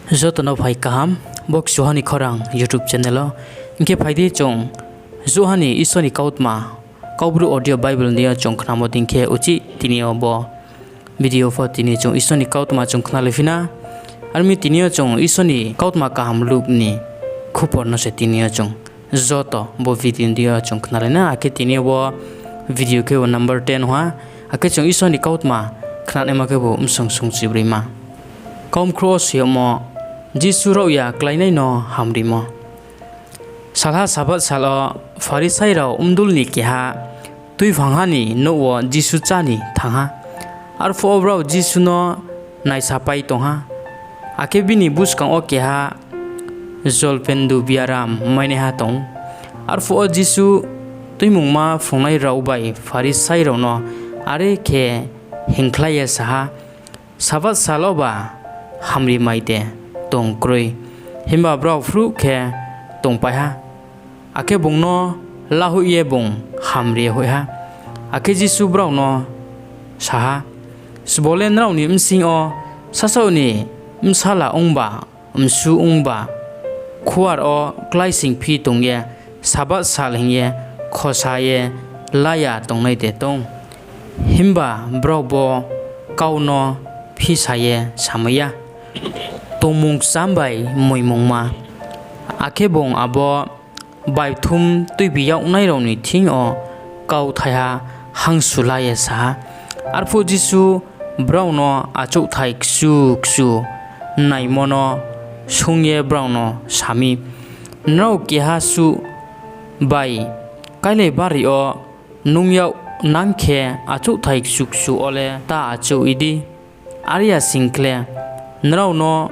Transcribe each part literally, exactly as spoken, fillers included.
Joto no phai kaham, bo Kchuha ni Khorang YouTube channel o. Hing khe phai di chung Kchuha ni Isor ni kautma, Kaubru audio Bible ni yo chung khnamo dei khe uchih tini yo bo video pho tini chung Isor ni kautma chung khnalai phi na. Ar mi tini yo chung Isor ni kautma kaham Luk ni khupor no se tini yo chung joto bo video ni yo chung khnalai na, akhe tini yo bo video khe bo number ten ha, akhe chung Isor ni kautma khnanaima khe bo bsong sungchibroima. Kaumkhrouh wo soi yagmo, Jisu raohya kláinai no hamrimo. Salha Sabath sal wo Pharisai rao bdul ni keha tuiphangha ni nouh wo Jisu chá ni thanng ha. Arphuh wo brao Jisu no naisapai tong ha. Akhe bini buskang wo keha jolpendu biaram mainaiha tong ou. Arphuh wo Jisu Tuimungma phrungnai rao bai Pharisai rao no are khe hingkhlai ye sa ha, Sabath sal woba hamrimai de tong kroi? Himba brao phruh khe tongpai ha. Akhe bung no lahoih ye bung hamri ye hoih ha. Akhe Jisu brao no sa ha, Sbo le nrao ni bsing yo sasaoh ni bsala ongba, msu ongba, khuar wo kláisoingphi tong ye Sabath sal hing ye khosa ye la ya tongnai de tong? Himba brao bo kau no phisa ye samai ya, tongmung kcham bai moingmungma. Akhe bung abo baithum tuibi yagnai rao ni thing yo kau thaiha hangsu la ye sa ha, Arphuh Jisu brao no achouhthai kchu kchu naimo no swunng ye brao no sa mi, Nrao keha suh bai káilai bari yo nunng yag nang khe, achouhthai kchu kchu wo le ta achouh ye di. Are ya sing khle, nrao no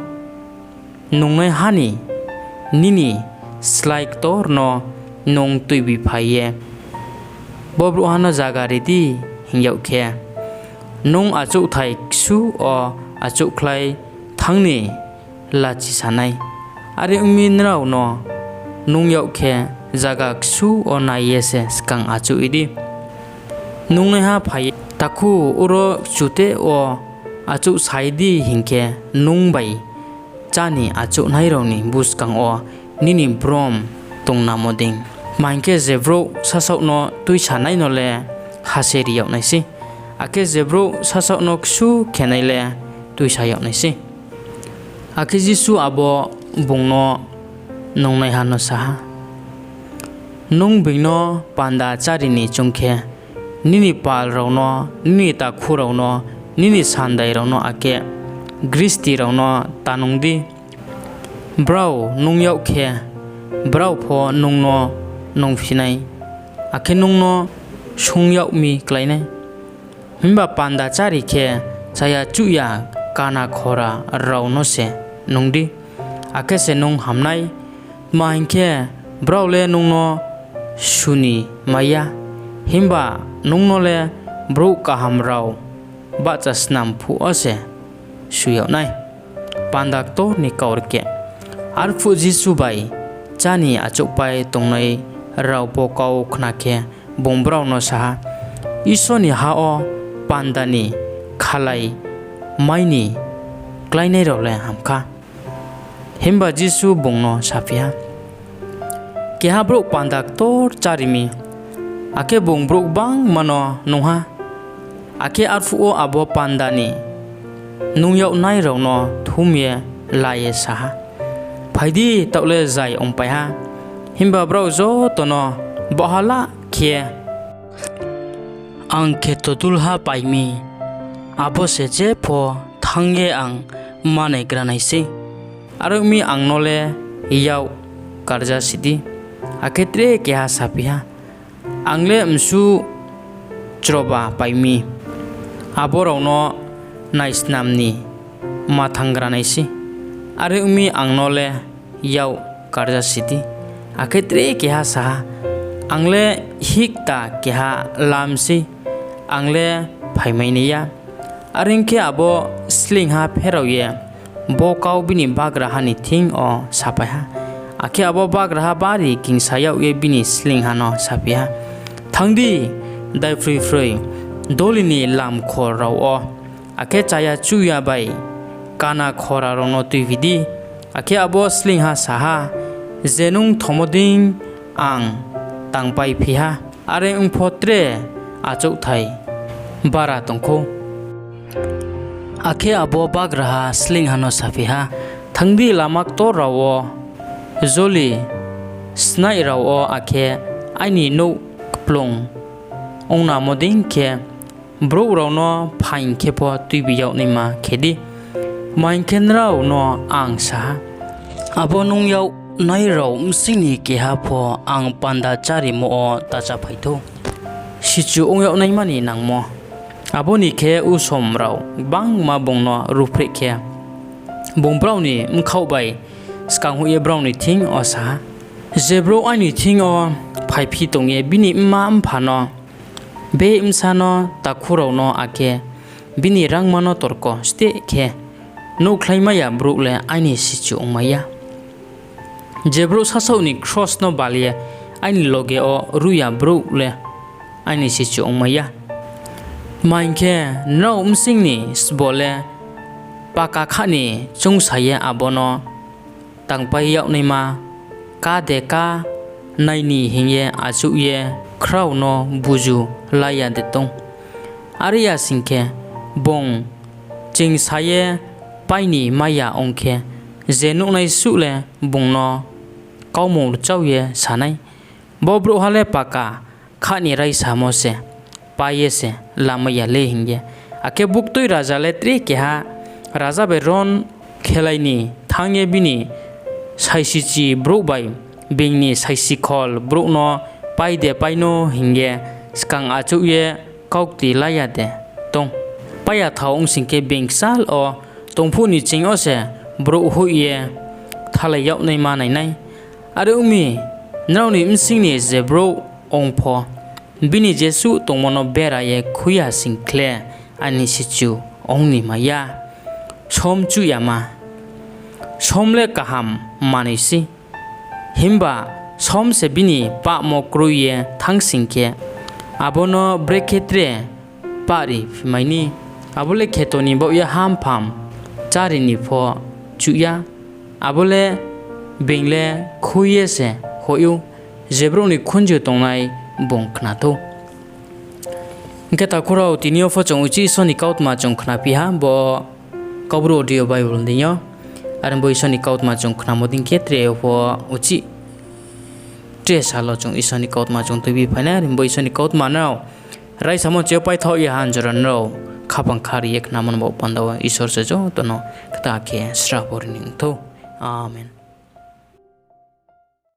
nungnaiha ni nini slái ktor no nung tuibiphai ye, ‘Bo brouhha no zaga ri di,’ hing yag khe, nung achouhthai ksu wo achouhkhlai thanng ni lachisa nai. Are ong mi, nrao no nunng yag khe, zaga ksu wo nai ye se skang achouh ye di. Nungnaiha phai ye, ‘Takhu, uro kchuteh wo achouhsai di,’ hing khe, nung bai chá ni achouhnai rao ni buskang wo nini brom tongnamo dei. Tma hing khe, je brouh sasaoh no tuisanai no le ha se ri yag nai sei, akhe je brouh sasaoh no ksu khenai le tuisa yag nai sei. Akhe Jisu abo bung no nungnaiha no sa ha, Nung being no panda chári ni choung khe, nini pal rao no, nini takhu rao no, nini sandai rao no, akhe gristi rao no ta nung di. Brao nunng yag khe, brao pho nung no nungphi nai, akhe nung no swunng yag mi klái nai. Himba panda chári khe, chaya-chuhya kana khora rao no se nung di, akhe se nung ham nai. Tma hing khe, brao le nung no su ni mai ya, himba nung no le brouh kaham rao bahchasnam phuh wo se su yag nai. Panda Ktor ni Kaurkeh. Arphuh Jisu bai chá ni achouhpai tongnai rao bo kau khna khe, bung brao no sa ha, Isor ni ha wo panda ni khalai mai ni kláinai rao le ham kha. Himba Jisu bung no saphi ha, Keha brouh panda ktor chári mi, akhe bung brouh gbangma no nunng ha. Akhe arphuh wo abo panda ni nunng yagnai rao no thum ye la ye sa ha, ‘Phai di, taoh le zai ongpai ha.’ Himba brao joto no baohhala khe, ‘Ang kheto dulha pai mi, abo se jepho thanng ye ang manaigra nai sei. Are ong mi, ang no le yak karjasi di.’ Akhe tre keha saphi ha, ‘Ang le msu chroba pai mi, abo rao no naisnam ni ma thannggra nai sei. Are ong mi, ang no le yak karjasi di.’ Akhe tre keha sa ha, ‘Ang le hikta keha la mi sei, ang le phaimai nai ya.’ Are ong khe, abo sleingha pherao ye bo kau bini bagraha ni thing yo saphai ha. Akhe abo bagraha bari gingsa yag ye bini sleingha no saphi ha, ‘Thanng di, daiphroiphroi doli ni lamkhor rao wo, akhe chaya-chuhya bai kana khora rao no tuibi di. Akhe abo sleingha sa ha, Je nung thomo dei ang tangpaiphi ha, are ong pho tre achouhthai bára tong khou. Akhe abo bagraha sleingha no saphi ha, Thanng di, lama ktor rao wo, joli snaih rao wo, akhe aini nouh kplung ongnamo dei khe brouh rao no phaing khe pho tuibi yag naima khe di. Tma hing khe, nrao no ang sa ha, abo nunng yagnai rao bsing ni keha pho ang panda chárimo wo ta cháphai thou. Sichu Ong yag naima ni Nangmo Abo ni khe usom rao gbangma bung no ruhphreh khe, bung brao ni bkhaoh bai skanghoih ye brao ni thing yo sa ha, Je brouh aini thing yo phaiphi tong ye bini mma-mpha no, beh bsa no, takhu rao no, akhe bini rangma no torko steh khe nouhkhlaimai ya brouh le aini sichu ongmai ya. Je brouh sasaoh ni kros no bal ye aini loge wo ruh ya brouh le aini sichu ongmai ya. Tma hing khe, nrao bsing ni sbo le paka khah ni choungsa ye abo no tangpai yag naima ká de ká nai ni hing ye achouh ye khrao no buzu la ya de tong? Are ya sing khe, bung chingsa ye pái ni mai ya ong khe, je nuhnai suh le bung no kaumung rchao ye sa nai, ‘Bo brouhha le paka khah ni raisamo se, pái ye se lamai ya lei’ hing ye. Akhe buktui raja le tre keha raja bai ron khelai ni thanng ye bini saisichi brouh bai being ni saisikhol brouh no ‘Pái de pái no’ hing ye skang achouh ye kaukti la ya de tong? Pái ya thao ong sing khe, being kchal wo tong phuh ni nching yo se brouh hoih ye kthalai yag naima nai nai. Are ong mi, nrao ni bsing ni je brouh ong pho, bini jesuh tongmo no bera ye khui ya sing khle, aini sichu ong ni mai ya. Som Chuhyama Som le kaham manoi sei, himba som se bini pahmo kroi ye thanng sing khe, abo no brekhe tre pahriphimai ni? Abo le kheto ni baoh ye hampham chári ni pho chuh ya, abo le being le khui ye se hoih ou. Je brouh ni khunju tongnai, bung khna thou. Hing khe, takhu rao, tini yo pho chung uchih Isor ni kautma chung khnaphi ha, bo Kaubru Audio Bible ni deing yo. Are bo Isor ni kautma chung khnamo dei khe, tre yo pho uchih tre sal wo chung Isor ni kautma chung tuibi phai nai. Are bo Isor ni kautma nrao raisamo nching yo paithaoh ye hanjora nrao khaphang khari ye khnamo ni baoh panda wo Isor se joto no kta khe srabo ri ni ong thou. Amen.